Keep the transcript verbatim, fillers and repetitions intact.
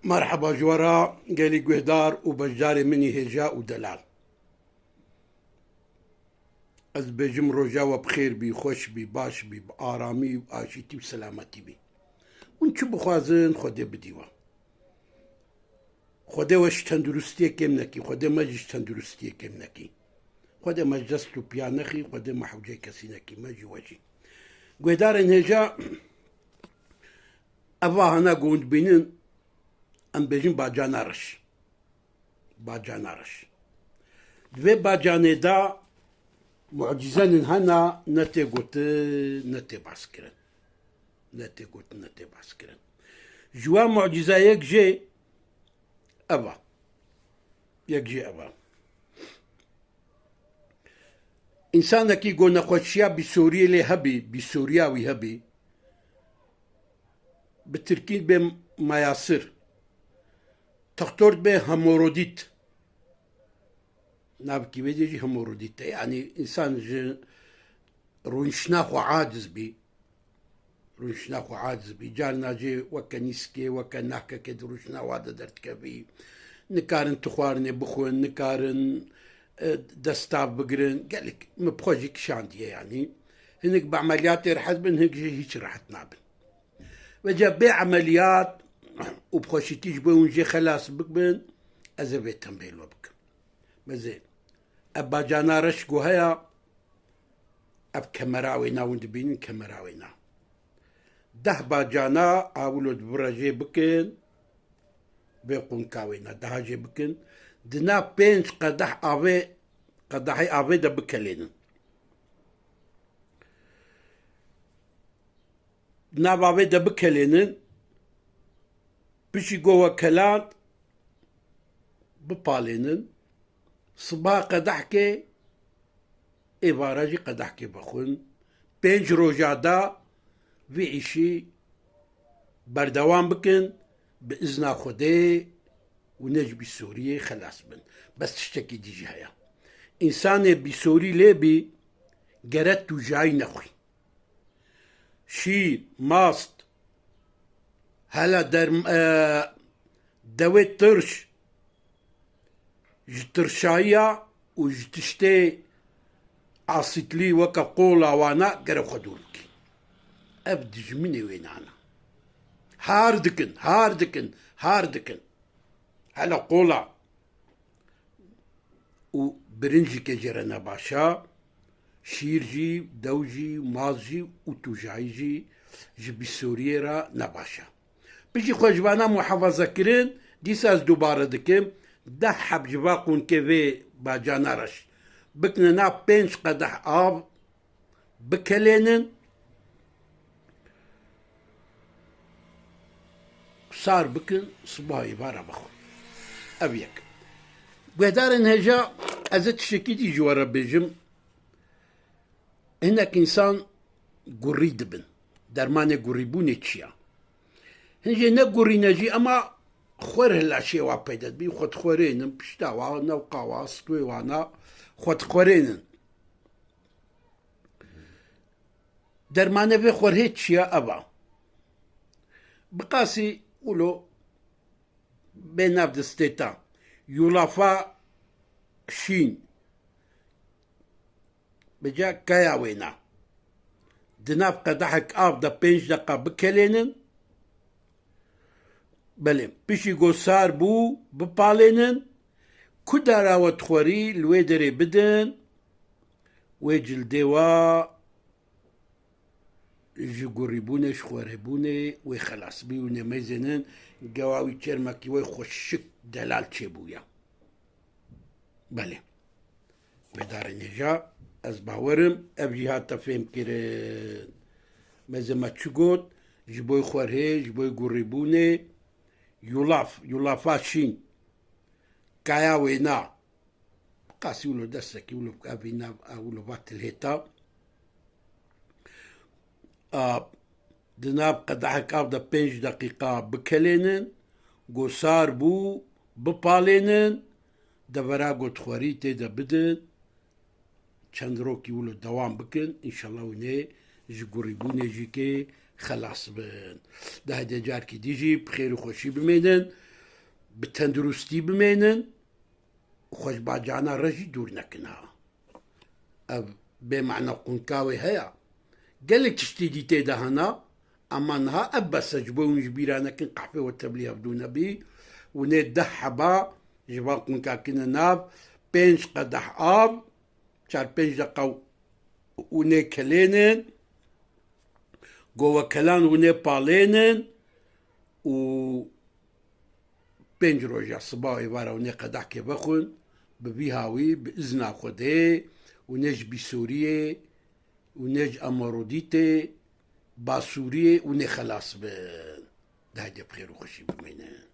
Merheba ji we re gelî guhdar û beşdarê min î hêja û delal. Ez dibêjim roja we bi xêr bî, xweş bî, baş bî, bi aramî û aşîtî û selametî bî. Hûn çi bixwazin, Xwedê bidî we. Xwedê we ji tenduristiyê kêm nekî, Xwedê me jî ji tenduristiyê kêm nekî. Xwedê me ji dest û piya nexî, Xwedê me hewceyê kesî nekî, me jî we jî. Guhdarên hêja, eva hana ku hûn dibînin, em bêjin bacana reş. Bacana reş. Di vê bacanê de mucîzenin hena ne tê gotin, ne tê baskirin. Ne tê gotin, ne tê baskirin. Ji wan mucîza yek jê ev a. Yek jê ev a. Însanekî ku nexweşiya bîsoriyê lê hebî, bîsoriya wî hebî, bi tirkî bê mayasir, textor bê hemorodît. Navkî wê dê jî hemorodît e. Yanî însan ji rûniştina xwe aciz bî. Rûniştina xwe aciz bî. Carna jê weke nîskê, weke nahkekê di rûniştina wa de derdikevî. Nikarin tu xwarinê bixwin, nikarin, e, destav bigirin. Gelek min bi xwe jî kişandiye yanî. Hinek bi emeliyatê rehet bin, hinek jî hiç rehet nabin. Vêca bê emeliyat û bi xweşîtî ji bo hûn jê xelas bibin, ez ê vê tembêlo bikim. Mezê, ev bacana reş ku heye, ev kemera wêna hûn dibînin, kemera wêna. Deh bacana awilo di vira jê bikin, vê qûnka wêna, daha jê bikin. Di nav pênc qedeh avê, qedehê avê de bikelênin. Di nav avê de bikelênin, piştî ku we keland, bipalênin, siba qedehkê, êvara jî qedehkê vexwin. Pênc roja de vî îşî berdewam bikin, bi izna Xwedê û ne ji bîsoriyê xelas bin. Bes tiştekî dî jî heye. Însanê bîsorî lê bî, gere tu jayî nexwî. Şîr, mast, hela derm-, e, dewê tirş, ji tirşayiya û ji tiştê asîtlî weke qola wana gere xwe dûr bikî. Ev dijminê wê nana. Har dikin, har dikin, har dikin. Hela qola. Û birinc jî ke jê re ne baş e, şîr jî, dew jî, maz jî û tûjayî jî ji bîsoriyê re ne baş e. Piştî xwe ji vana muhefaza kirin, dîsa ez dubare dikim, deh heb ji va qûnkê vê bacana reş bikine nav pênc qedeh av, bikelênin, sar bikin, siba êvara bixwin. Ev yek. Guhdarên hêja, ez ê tiştekî dî ji we re bêjim. Hinek însan gurî dibin. Dermanê gurîbûnê çi ya? Hin jê ne gurî ne jî, ema xwer hila şêwa peyde dibî, xwe dixwerênin, pişta wa, newqa wa, stûyê wana, xwe dixwerênin. Dermanê vê xwerhê çi ya ev a? Bi qasî wilo bê nav distê te. Yûlafa şîn. Bi ca kaya wêna. Di nav qedehek av de pênc deqa bikelênin. Belê, piştî ku sar bû, bipalênin. Ku dara we dixwerî, li wê derê bidin. Wê cildê we ji gurîbûnê, ji xwerêbûnê wê xelas bî û nemêzênin gewa wî çermekî wê xweşik delal çêbûye. Belê. Guhdarên hêja, ez bawerim ev jî hate fêmkirin. Meze me çi got? Ji bo xwerhê, ji bo gurîbûnê, yûlaf, yûlafa şîn, kaya wêna, qasî wilo destekî wilo evî nav, ew wilo va tilhêta. A, di nav qedehek av de pênc deqîqa bikelênin, ku sar bû, bipalênin, devera ku dixwerî tê de bidin, çend rokî wilo dewam bikin, înşallah hûn ê ji gurîbûnê jî kê xelas bin. Di hêdê carkî dî jî bi xêr û xweşî bimênin. Bi tenduristî bimênin, xwe ji bacana re jî dûr nekin ha. Ev bê mana qunka wê heye. Gelek tiştî dî tê de hene, ema niha ev bes e, ji bo hûn ji bîra nekin, qehpê we tevlî hevdû nebî. Hûn ê deh heba ji van qunka kine nav, pênc qedeh av, çar pênc deqa hûn ê kelênin, govekelan hûn ê palênin û pênc roja siba û êvara hûn ê qedehkê vexwin, bi vî hawî, bi izna Xwedê, hûn ê ji Bîsoriyê, hûn ê ji Amarodîtê, Basûriyê hûn ê xelas bin. Di heydê bi xêr û xweşî bimînin.